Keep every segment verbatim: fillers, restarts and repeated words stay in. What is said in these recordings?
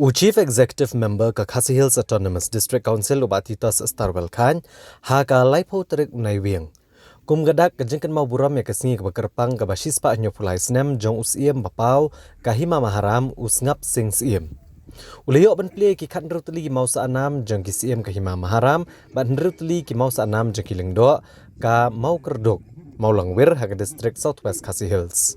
U Chief Executive Member ka Khasi Hills Autonomous District Council, u Bah Titos Starwell Chyne, ha ka laiphew tarik Naiwieng, kum ka dak ka jingkynmaw burom ïa ka sngi kaba kyrpang kaba shispah hynñiewphew lai snem jong u Syiem ba paw ka Hima Maharam, u Sngap Sing Syiem. U la ïoh ban plie ïa ki khathynriew tylli ki mawsahnam jong ki Syiem ka Hima Maharam bad hynriew tylli ki mawsahnam jong ki lyngdoh ka Mawkyrduk, Mawlangwir ha ka distrik South West Khasi Hills.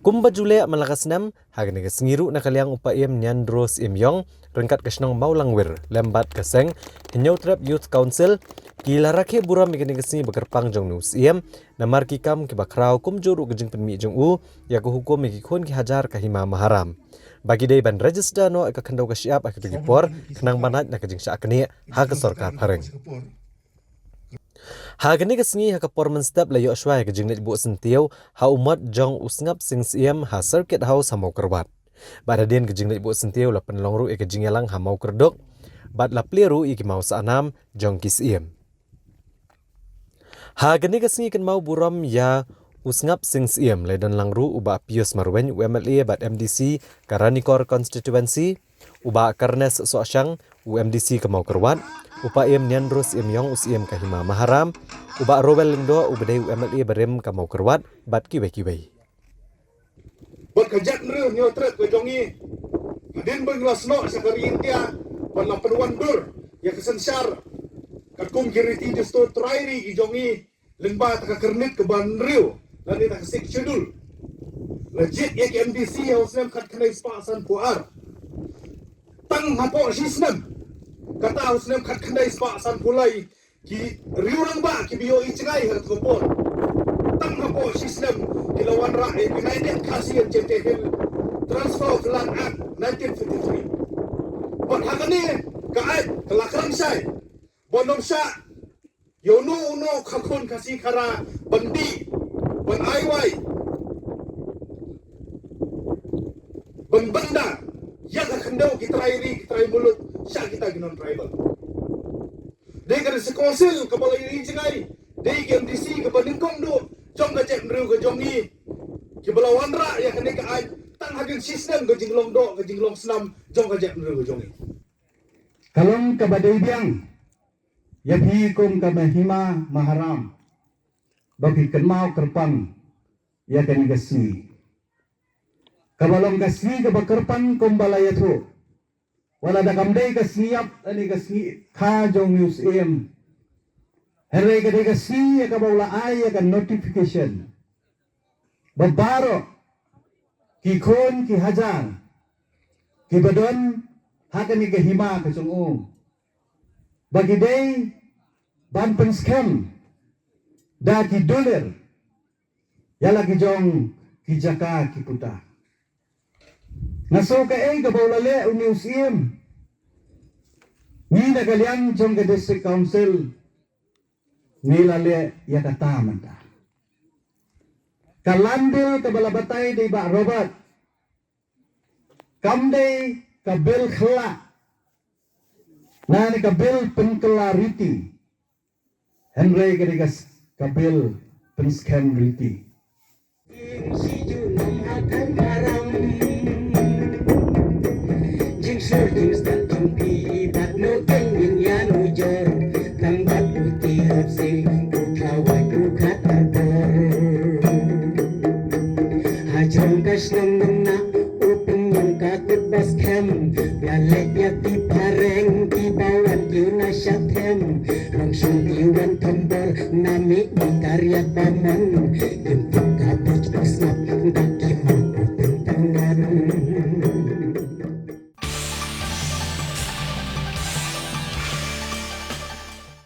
Kumba ju leh man la ka snem, ha kane ka sngi ruh na ka liang u Paiem Nianro Syiem Iong ryngkat ka shnong Mawlangwir lem bad ka seng Hynñiewtrep Youth Council ki la rakhe burom ïa kane ka sngi ba kyrpang jong u Syiem namar ki kam kiba khraw kumjuh ruh ka jingpynmih jong u ïa ka hukum ïa ki khun ki hajar ka Hima Maharam ba ki dei ban register noh ïa ka khyndew ka shyiap ha kito ki por khnang ban ait na ka jingshah knieh ha ka sorkar phareng. Ha kane ka sngi ha ka por mynstep la ïoh shuwa ïa ka jingleit buh syntiew ha u mot jong u Sngap Sing Syiem ha Circuit House ha Mawkyrwat. Bad hadien ka jingleit buh syntiew la pynlong ruh ïa ka jingïalang ha Mawkyrduk bad la plie ruh ïa ki mawsahnam jong ki Syiem. Ha kane ka sngi kynmaw burom ïa u Sngap Sing Syiem la ïadon lang ruh u Bah Pius Marwein, u M L A bad M D C ka Ranikor Constituency, u Bah Carnes Sohshang, u M D C ka Mawkyrwat, u Paiem Nianro Syiem Iong, u Syiem ka Hima Maharam, u Bah Rowell Lyngdoh, u ba dei u M L A barim ka Mawkyrwat bad kiwei kiwei. Bad ka jaitbynriew Hynñiewtrep ka jong ngi, hadien ba ngi la snoh sha ka ri India bad la pynwandur ïa ka synshar katkum ki riti dustur trai ri ki jong ngi, lyngba ta ka kyrnit kaba hynriew lane ta ka Sixth Schedule, la jied ïa ki M D C ha u snem khatkhyndai spah sanphew ar. Tang hapoh shi snem, kata ha u snem khatkhyndai spah sanphew lai, ki riew rangbah kiba ïohi jngai ha kata ka por, tang hapoh shi snem ki la wanrah ïa ka United Khasi and Jaintia Hills Transfer of Land Act nineteen fifty-three. Bad ha kane ka Act ka la kren shai ba ym shah ïa uno uno ka khun Khasi Khara ban dih, ban ai wai, ban bynda ïa ka khyndew ki trai ri ki trai muluk sha kita ki non-tribal. Dei ka District Council kaba la ïohi jngai, dei ka M D C kaba nyngkong duh jong ka jaitbynriew ka jong ngi, kiba la wanrah ïa kane ka Act tang hadien shi snem ka jinglong doh ka jinglong snam jong ka jaitbynriew ka jong ngi. Ka long kaba dei biang ïa phi kum ka Hima Maharam ba phi kynmaw kyrpang ïa kane ka sngi, kaba long ka sngi kaba kyrpang kumba la ïathuh. Wat la da kam dei ka sngi ïap lane ka sngi kha jong u Syiem, hynrei ka dei ka sngi ïa kaba u la ai ïa ka notification ba baroh ki khun ki hajar kiba don ha kane ka hima ka jong u ba ki dei ban pynskhem da ki dulir ïa la ki jong ki jaka ki puta. Nga sngew kaei kaba u la leh une u Syiem. Ngi na ka liang jong ka District Council ngi la leh ïa kata mynta. Ka Land Bill kaba la batai da i Bah Robert kam dei ka bill khyllah, na ne ka bill pynkylla riti, hynrei ka dei ka s-, ka bill pynskhem riti. Jingsur jingstan jong phi bad no teng ngin ïa nujor, tang bad u Tirot Sing u khlawait u khat arbor. Ha jrong ka shnong nong na u pynïong ka kut ba skhem, ïa leh ïa ki phareng kiba wan kiew na sha them. Rong shong ki wan thombor na mih ni ka riat ba mon, kim tip ka buj ba sngap da ki mut u pyntangan.